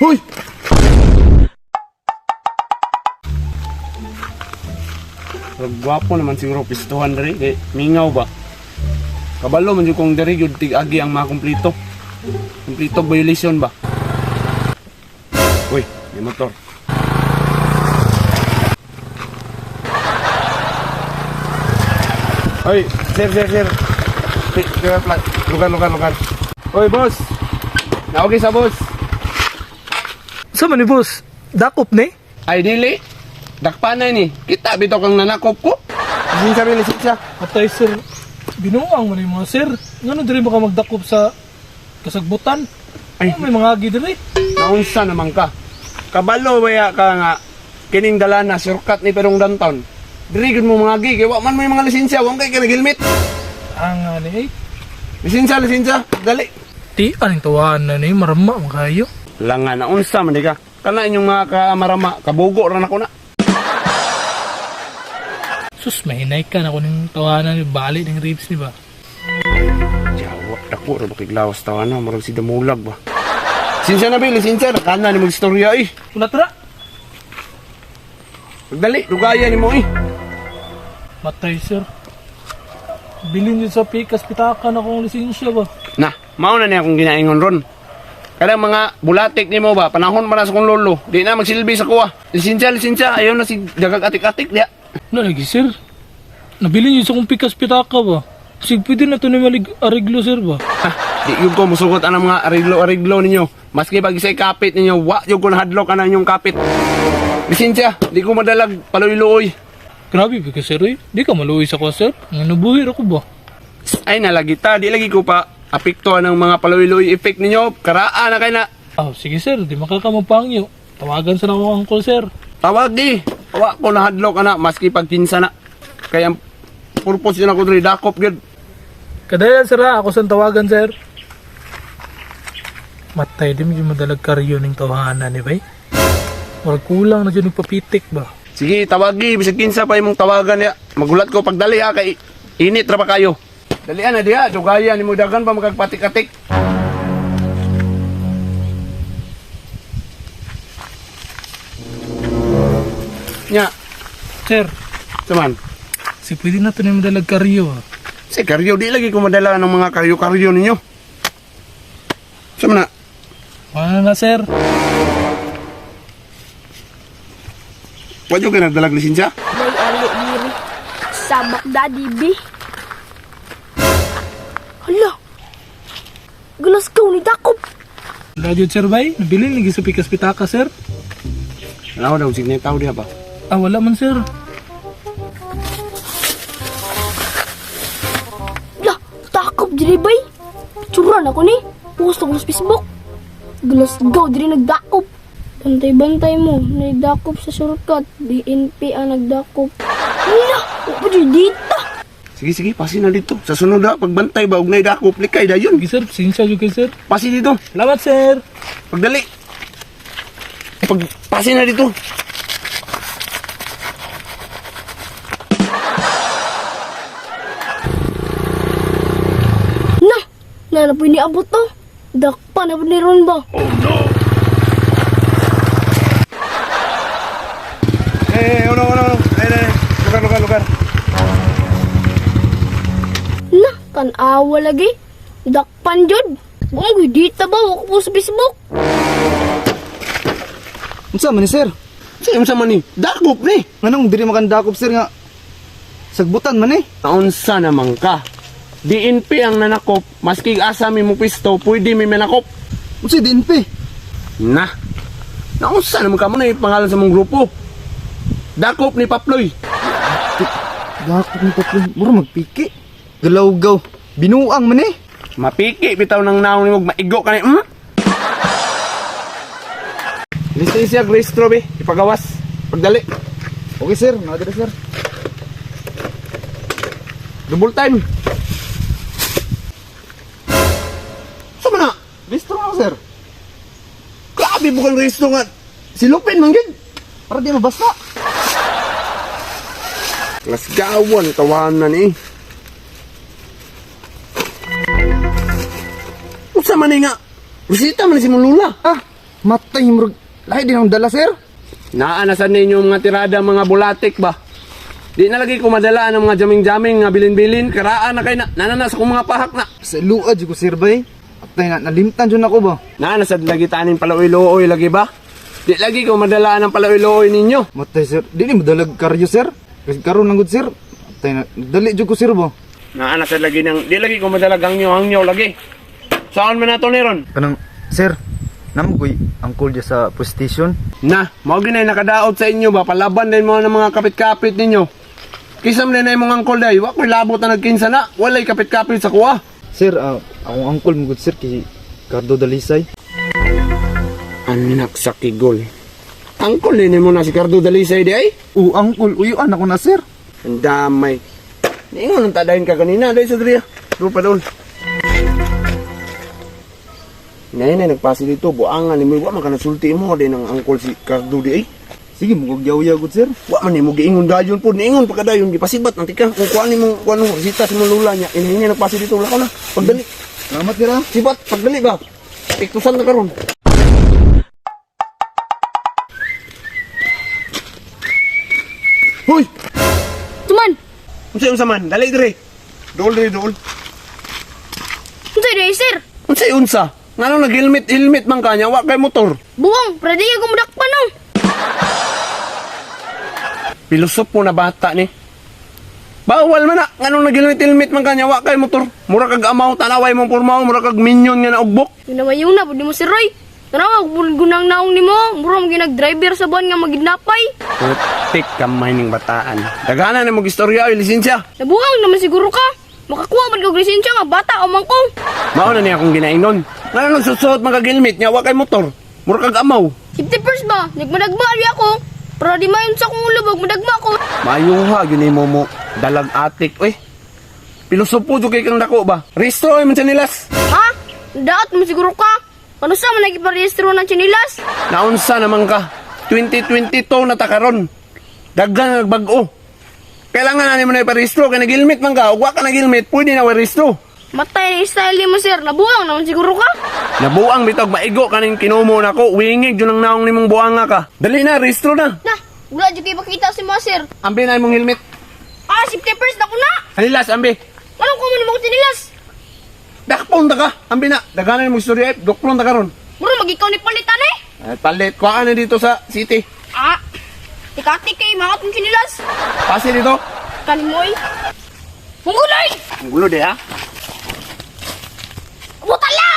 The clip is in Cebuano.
Hoy! Rag gwapo naman siguro pistuhan diri kay mingaw ba. Kabalo man jud kong diri gyud tig-agi ang mga kumplito. Kumplito violation ba. Uy, may motor. Oy, sir, sir, sir. Plat. Lugar, lugar, lugar. Oy, boss. Naogi sa boss. Sa man ni boss? Dakop ni? Ay, dili. Dakpanay ni. Kita bitaw kang nanakop ko. Lisensya, be, lisensya. Atay sir, binuang man yung mga sir. Ngano diri ba ka magdakop sa kasagbutan? Ay. Ay, may mga agi diri. Naunsa naman ka. Kabalo baya ka nga kining dala na shortcut ni perong downtown. Diri gud mo mga gi kay wa man may mga lisensya, wa kay ka helmet. Ang ani eh. Lisensya, lisensya. Dali. Ti aning tawaan na ni marama man kayo. Langa na unsa man di ka. Kana inyong mga kamarama, kabugo ra na ko na. Sus, mahinay ka na ko ning tawanan ni bali ning ribs ni ba. Jawa, dako ra ba kay lawas tawa na, murag si damulag ba. Lisensya na be, lisensya na kana ni magstorya eh. Wala tara. Pagdali, dugayan nimo eh. Matay sir. Bilin yun sa pikas pitaka na kong lisensya ba. Na, mao na niya akong ginaingon ron. Kada mga bulatik nimo ba, panahon pa na sa kong lolo, di na magsilbi sa kuha. Lisensya, lisensya, ayaw na si dagag atik-atik diya. Wala lagi sir. Nabilin yun sa kong pikas pitaka ba. Sig pwede na to ni malig ariglo sir ba. Ha, di yun ko musugot ang mga ariglo-ariglo ninyo. Maski pag isa'y kapit ninyo, wa yun ko nahadlok ang inyong kapit. Lisensya, di ko madalag paluy-luoy. Grabe ba ka sir eh. Di ka maluoy sa ko sir. Ang nabuhi ra ko ba. Ay nalagi ta, di lagi ko pa apekto ang mga paluy-luoy effect ninyo. Karaa na kay na. Ah, sige sir, di makakamapangyo. Tawagan sa na ako uncle sir. Tawag di. Wa ko nahadlok ana maski pag kinsa na. Kaya ang purpose yun ako diri dakop gyud. Kadayan sir ah, ako sa tawagan sir. Matay di medyo madalag karyo ning tawanan ni bay. Murag kulang na dyan nagpapitik ba. Sige, tawagi bisag kinsa pa imong tawagan niya. Magulat ko pagdali ha kay init ra pa kayo. Dalian na diha, dugayan nimo dagan pa magkagpatik-atik. Nya, Sir, saman. si pwede na to ni madalag karyo ah. Si karyo di lagi ko madala ng mga karyo-karyo ninyo. Saman na. Wala na sir. Wa jud ka nagdalag lisensya? May ali diri. Sabak daddy B. Hala. Glasgow ni Dakop. Radyo sir bay, nabilin lagi sa pikas pitaka sir. Wala daw signal tao diha ba. Ah, wala man sir. Lah, Dakop diri bay. Tsura na ko ni. Post ako sa Facebook. Glasgow diri nagdakop. Bantay-bantay mo, nagdakop sa shortcut. DNP ang nagdakop. Hala, wa pa jud dito. Sige sige, pasi na dito. Sa sunod ha, pagbantay ba og nay dakop likay dayon. Sige sir, sinsya jud kay sir. Pasi dito. Salamat sir. Pagdali. Pag pasi na dito. Na, na po ni abot to. Dakpa na po ni ron ba? Eh, uno, uno, uno. Eh, eh, lugar, lugar, lugar. Na, tanawa lagi. Dakpan jud. Unggoy dito ba? Wako po sa Facebook. Unsa man ni sir? Sa unsa man ni? Dakop ni. Nganong diri makandakop sir nga sagbutan man eh. Naunsa naman ka. DNP ang nanakop, maski asa mi mo pisto, pwede mi manakop. Unsa DNP? Na. Naunsa naman ka mo na yung pangalan sa mong grupo. Dakop ni Paploy. Dakop ni Paploy, mura magpiki. Galawgaw, binuang man eh. Mapiki bitaw ng naong nimo maigo ka ni. Hmm? Lisensya registro be, ipagawas. Pagdali. Okay sir, naa diri sir. Double time. Sa man na? Bistro na ako, sir. Grabe mo kang resto nga. Silupin man gid. Para di mabasa. Lasgawan tawanan eh. Unsa man ni nga? Bisita man ni si mong lula. Ah, Matay murag lahi din ang dala, sir. Naa na sad ninyo mga tirada mga bulatik ba? Di na lagi ko madala ng mga jaming-jaming nga bilin-bilin, karaan na kay na, nanana sa kong mga pahak na. Sa luad jud ko, sir, bay. Atay na nalimtan jud ako ba. Naa na sad lagi tanin palauy-luoy lagi ba? Di lagi ko madala ng palauy-luoy ninyo. Matay, sir. Di ni madalag karyo, sir. Kasi karon lang gud, sir. Atay na dali jud ko, sir, ba. Naa na sad lagi nang di lagi ko madala gangyo-hangyo lagi. Saan man nato ni ron? Kanang sir, namo koy angkol diya sa police station. Na, mao ginay nakadaot sa inyo ba palaban din mo ng mga kapit-kapit ninyo. Kisam din na imong angkol day, wa ko'y labot na nagkinsa na, walay kapit-kapit sa kuha. Sir, akong angkol mo gud, sir, kay Cardo Dalisay. Anak sa kigol. Angkol din mo na si Cardo Dalisay di ay. O angkol, uyuan ako na, sir. Ang damay. Niingon ang tadayon ka kanina, day sa driya. Doon pa doon. Ngayon na nagpasi dito, buangan ni mo, wa man ka nasulti mo, din ang angkol si Cardo di ay. Sige, mo kog gud, sir. Wa man nimo giingon dayon po, niingon pa kadayon gipasibat ang tika. Kung kuan nimo kuan mo resita sa imong lula niya, inhingi nagpasi dito wala ko na. Pagdali, Salamat, sir. Ah. sibat pagdali ba. Piktusan na karon. Hoy! Tuman, Unsa unsa man? Dali dire. Dool dire dool. unsa day sir? Unsa unsa? Ngano nag-helmet helmet man kanya wa kay motor. Buwang, pwede ka gumudakpan no. Pilusop mo na bata ni. Bawal man na. Nganong nag-helmet helmet man kanya wa kay motor. Mura kag amaw tanaway mong pormaw, mura kag minion nga naugbok. Yun naman yung na, pwede mo si Roy. Tanawa, gunang naong nimo. Mura mo ginag-driver sa buwan nga magidnapay. Putik kamay ning bataan. Daghanan na mo istorya oy lisensya. Nabuang naman siguro ka. Makakuha man kog lisensya nga bata o mangkong. Mao na niya akong ginaingon. Ngano nagsusuot man kag helmet nya wa kay motor. Mura kag amaw. Safety first ba? Nagmadagma ari ako. Para di mayon sa akong ulo, bag madagma ko. Mayuha gyud nimo mo dalag atik oy. Pilusopo jud kay kang dako ba? Restro oy man nilas. Ha? Daat mo siguro ka. Ano sa man nagiparehistro ng tsinilas? Naunsa naman ka? 2022 na ta karon. Daghan nagbag-o. Kailangan na nimo na iparehistro kay nag-helmet man ka ug wa ka nag-helmet pwede na rehistro. Matay na style nimo sir. Nabuang naman siguro ka. Nabuang bitog maigo kaning kinumo nako, wingig jud ang naong nimong buanga ka. Dali na, rehistro na. Na, wala jud kay makita si mo sir. Ambi na imong helmet. Ah, safety first na ko na. Hanilas, ambi. Anong kumo nimo ko tsinilas? Dakpon ta ka. Ambi na. Daghanan imong istorya, eh. Duklon ta karon. Mura magikaw ni palitan eh. Ay, palit kuhaan na dito sa city. Ah, tikatik kay mga atong tsinilas. Pase dito. Kanimoy. Mungguloy! Ang gulo di ha. Butala!